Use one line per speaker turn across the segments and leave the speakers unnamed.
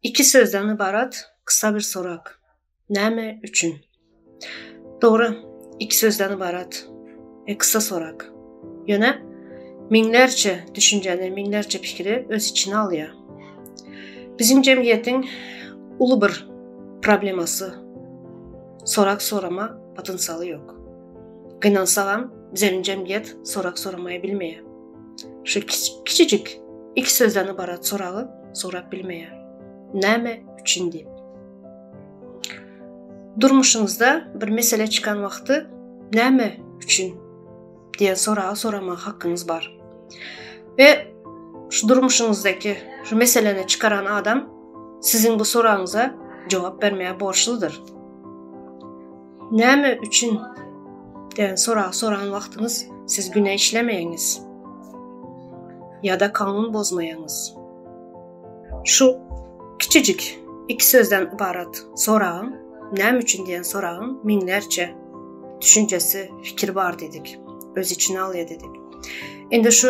Iki sözden ybarat kysa bir sorag. Näme üçin? Dogry, iki sözden ybarat we kysa sorag. Ýöne müňlerçe düşünjäni, müňlerçe pikiri öz içine alýar. Biziň jemgyýetiň uly bir problemasy sorag sorama potensialy ýok. Gynansagam, bizeniň jemgyýet sorag soramaýy bilmeýär. Şu kiçijik iki sözden ybarat soragy sorap bilmeýär. Näme üçin diýip. Durmuşyňyzda bir mesele çykan wagty näme üçin diýen soragy soramaga hakyňyz bar. We şu durmuşyňyzdaky şu meseleni çykaran adam siziň bu soragyňyza jogap bermäge borçludyr. Näme üçin diýen soragy soran wagtyňyz siz güne işlemeýäňiz ýa-da kanun bozmaýaňyz. Şu kiçijik iki sözden ybarat soragyň näme üçin diýen soragyň müňlerçe düşünjesi, fikiri bar diýdik. Öz içine alýar diýdik. Indi şu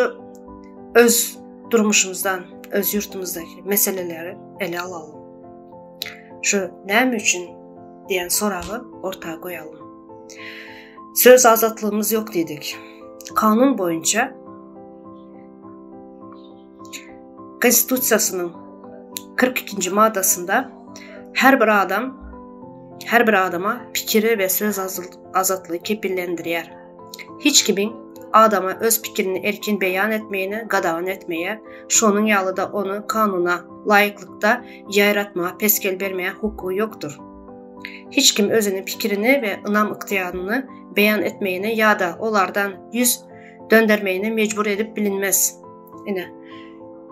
öz durmuşymyzdan, öz ýurtumyzdaky meseleleri ele alalyň. Şu näme üçin diýen soragy orta goýalym. Söz azatlygymyz ýok diýdik. Kanun boýunça Konstitusiýasynyň 42-nji maddasynda her bir adam her bir adama pikiri we söz azatlygy kepillendirýär. Hiç kimiň adama öz pikirini erkin beýan etmegini gadagan etmeýär, şonuň ýaly-da ony kanuna laýyklykda ýaýratmaga pesgel bermäge hukugy ýokdur. Hiç kim özüniň pikirini we ynam-ygtyýaryny beýan etmegine ýa-da olardan ýüz döndermegine mejbur edip bilinmez. Ine,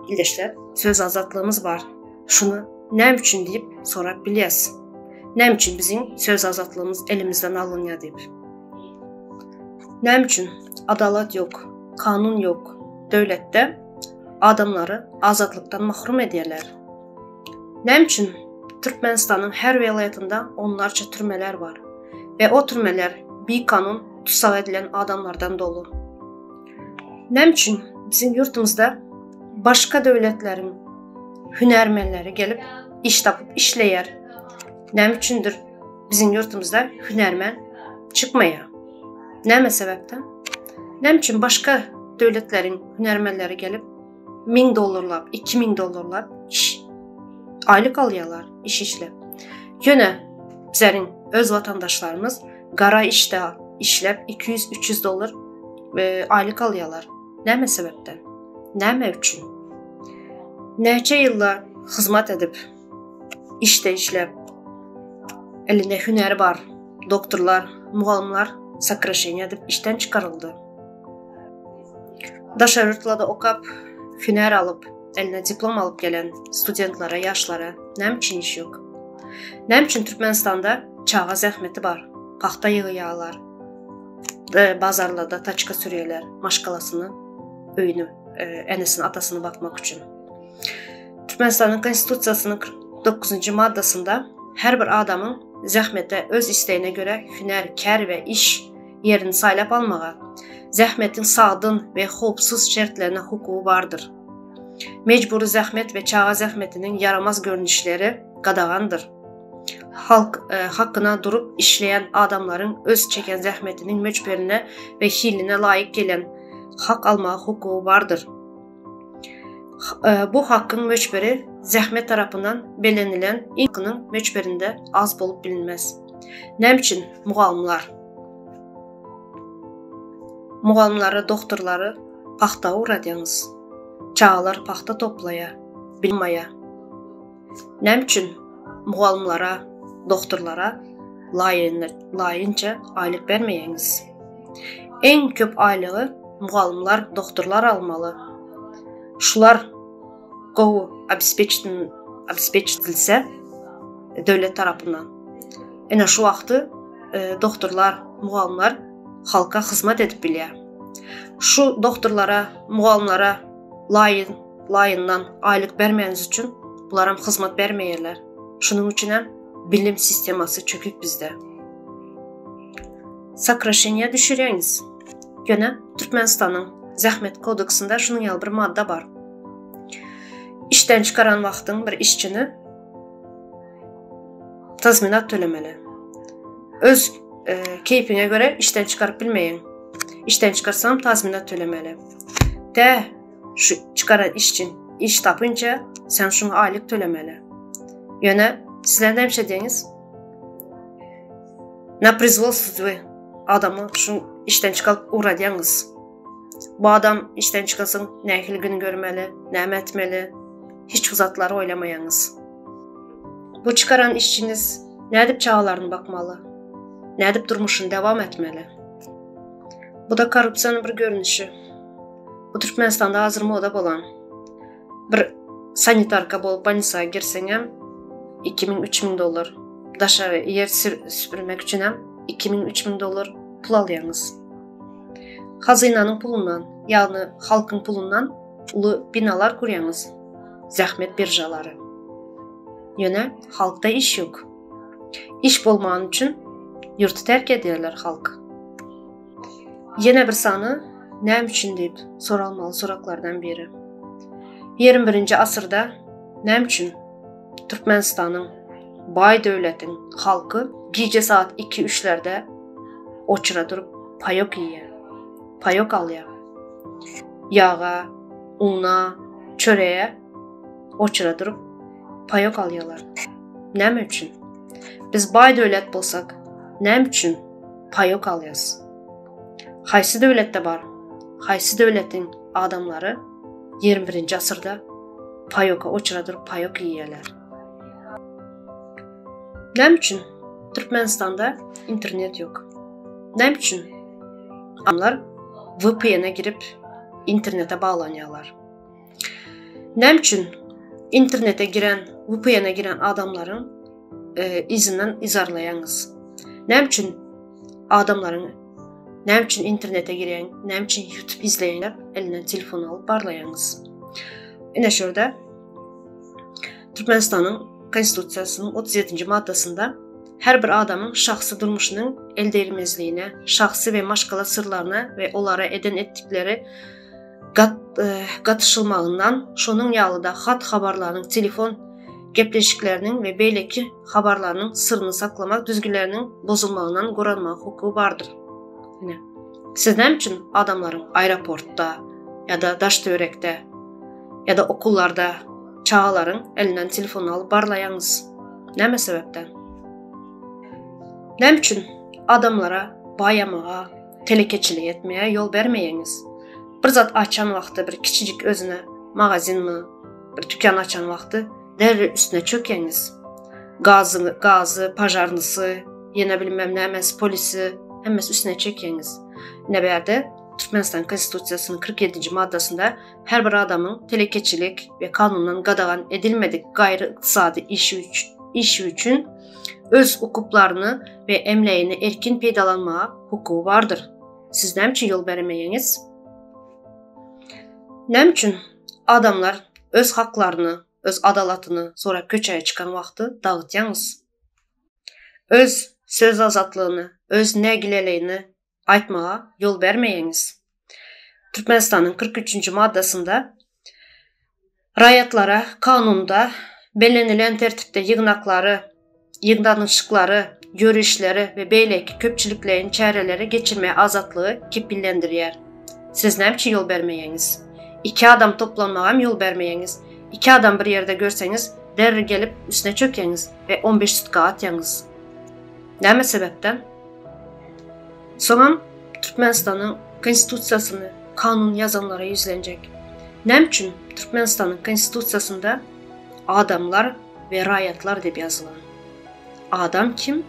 ildeşler, söz azatlygymyz bar. Şuny näme üçin diýip sorap bilýäs. Näme üçin biziň söz azatlygymyz elimizden alynýar diýip. Näme üçin adalat ýok, kanun ýok döwletde adamlary azatlykdan mahrum edýärler? Näme üçin Türkmenistanyň her welaýatynda onlarça türmeler bar we o türmeler bikanun tussag edilen adamlardan dolu? Näme üçin biziň ýurtumyzda başga döwletleriň hünärmenleri gelip iş tapyp işleýär? Näme üçindir biziň ýurtumyzda hünärmen çykmaýar? Näme sebäpden? Näme üçin başga döwletleriň hünärmenleri gelip 1000 dollarlap, 2000 dollarlap iş aýlyk alýarlar iş işläp. Ýöne bizleriň öz watandaşlarymyz gara işde işläp 200-300 dollar e, aýlyk alýarlar. Näme sebäpden? Näme üçin? Näçe ýyllar hyzmat edip, işde işläp, elinde hünäri bar doktorlar, mugallymlar sokraşeniýa edip işden çykaryldy. Daşary ýurtlarda okap, hünär alyp, eline diplom alyp gelen studentlere, ýaşlara näme üçin iş ýok? Näme üçin Türkmenistanda çaga zähmeti bar? Pagta ýygýarlar, bazarlarda taçka sürýärler, maşgalasyny, öýüni, e, enesini, atasyny bakmak üçin. Türkmenistanyň Konstitusiýasynyň 49-njy maddasynda her bir adamyň zähmete öz islegine görä hünär, kär we iş ýerini saýlap almaga, zähmetiň sagdyn we howpsuz şertlerine hukugy bardyr. Mejbury zähmet we çaga zähmetiniň ýaramaz görnüşleri gadagandyr. Halk e, hakyna durup işleýän adamlaryň öz çeken zähmetiniň möçberine we hiline laýyk gelen hak almaga hukugy bardyr. E, bu hakyň möçberi zähmet tarapyndan bellenilen hakynyň möçberinde az bolup bilinmez. Näme üçin mugallymlar Mugallymlary, doktorlary pagta ugradýaňyz? Çagalar pagta toplaýar, bilim alýar. Näme üçin mugallymlara, doktorlara laýynça aýlyk bermeýäňiz? Iň köp aýlygy mugallymlar, doktorlar almaly. Şular gowy obespeçit edilse döwlet tarapyndan. Ine şu wagty e, doktorlar, mugallymlar halka hyzmat edip bilýär. Şu doktorlara, mugallymlara laýyn, laýyndan aýlyk bermäniz üçin bularam hyzmat bermeýärler. Şunuň üçin hem bilim sistemasy çökük bizde. Sokraşeniýa düşürýäňiz. Ýöne Türkmenistanyň Zähmet kodeksinde şunuň ýaly bir madda bar. Işden çykaran wagtyň bir işçini. Tazminat tölemeli. Öz keýpiňe görä işden çykaryp bilmeýäň. Işden çykarsaňam tazminat tölemeli. Tä şu çykaran işçiň iş tapynça sen şuňa aýlyk tölemeli. Ýöne sizler näme diýeňiz? Na производстве adamy şu işden çykaryp ugradýaňyz. Bu adam işden çykasyn nähili gün görmeli, näme etmeli? Hiç bu zatlary oýlamaýaňyz. Bu çykaran işçiňiz nädip çagalaryny bakmaly? Nädip durmuşyny dowam etmeli? Bu da korrupsiýanyň bir görnüşi. Bu Türkmenistanda hazir moda bolan. Bir sanitarka bolup bolnisa girseňem 2000-3000 dollar. Daşary ýer süpürmek üçinem 2000-3000 dollar pul alýaňyz. Hazynanyň pulundan, ýagny halkyň pulundan uly binalar gurýaňyz, zähmet biržalary. Ýöne halkda iş ýok. Iş bolmany üçin ýurty terk edýärler halk. Ýene bir sany näme üçin diýip soralmaly soraklardan biri. 21-nji asyrda näme üçin Türkmenistanyň baý döwletiň halky gije saat 2-3-lerde oçura durup paýok iýýär, paýok alýar. Ýaga, una, çörege oçura durup paýok alýarlar. Näme üçin? Biz baý döwlet bolsak, näme üçin paýok alýas? Haýsy döwletde bar? Haýsy döwletiň adamlary 21-nji asyrda paýoka oçura durup paýok iýýärler? Näme üçin Türkmenistanda internet ýok? Näme üçin adamlar VPN-e girip internete baglanýarlar? Näme üçin internete giren, VPN-e giren adamlaryň e, yzyndan yzarlaýaňyz? Näme üçin adamlaryň näme üçin internete girýän, näme üçin YouTube izleýänler elinden telefon alyp barlaýaňyz? Ine şurada Türkmenistanyň Konstitusiýasynyň 37-nji maddasynda her bir adamyň şahsy durmuşynyň eldegrilmezligine, şahsy we maşgala syrlaryna we olara eden etdikleri gat, e, gatyşylmagyndan, şonuň ýaly-da hat-habarlaryň, telefon gepleşikleriniň we beýleki habarlarynyň syryny saklamak düzgünleriniň bozulmagyndan goranmaga hukugy bardyr. Ine. Siz näme üçin adamlaryň aeroportda ýa-da daş-töwerekde ýa-da okuwlarda çagalaryň elinden telefonyny alyp barlaýaňyz? Näme sebäpden? Näme üçin adamlara baýamaga, telekeçilik etmäge ýol bermeýäňiz? Bir zat açan wagty bir kiçijik özüne magazinmi, bir dükan açan wagty derrew üstüne çökýäňiz. Gazy, gazy, pažarnysy, ýene bilmem nämesi, polisi, hemmesi üstüne çekýäňiz. Ine bärde Türkmenistan Konstitusiýasynyň 47-nji maddasynda her bir adamyň telekeçilik we kanundan gadagan edilmedik gaýry ykdysady işi işi üçin öz ukyplaryny we emlägini erkin peýdalanmaga hukugy bardyr. Siz näme üçin ýol bermeýäňiz? Näme üçin adamlar öz haklaryny, öz adalatyny sorap köçä çykan wagty dagydýaňyz? Öz söz azatlygyny, öz nägileligini aýtmaga ýol bermeýäňiz. Türkmenistanyň 43-nji maddasynda raýatlara kanunda bellenilen tertipde ýygnaklary, ýygnanyşyklary, ýörişleri we beýleki köpçülikleýin çäreleri geçirme azatlygy kepillendirýär. Siz näme üçin ýol bermeýäňiz? Iki adam toplanmagam ýol bermeýäňiz. Iki adam bir ýerde görseňiz, derrew gelip üstüne çökýäňiz we on beş sutka atýaňyz. Näme sebäpden? Soňam Türkmenistanyň Konstitusiýasyny kanun ýazanlara ýüzlenjek. Näme üçin Türkmenistanyň Konstitusiýasynda adamlar we raýatlar diýip ýazylan? Adam kim,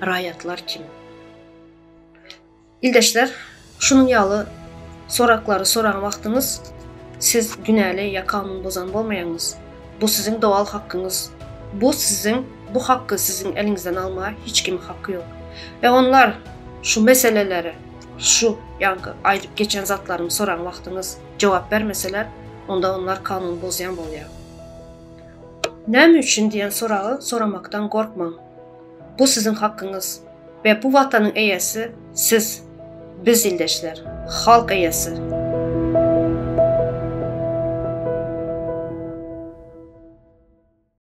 raýatlar kim? Ildeşler, şunuň ýaly soraklary soran wagtyňyz siz günäli ýa kanun bozan bolmaýaňyz. Bu siziň doal hakkyňyz. Bu siziň bu hakky siziň eliňizden almaga hiç kimiň hakky ýok. We onlar şu meseleleri şu ýaňky aýdyp geçen zatlarymy soran wagtyňyz jogap bermeseler, onda onlar kanun bozýan bolýar. Näme üçin diýen soragy soramakdan gorkmaň. Bu siziň hakkyňyz we bu watanyň eýesi siz, biz ildeşler, halk eýesi.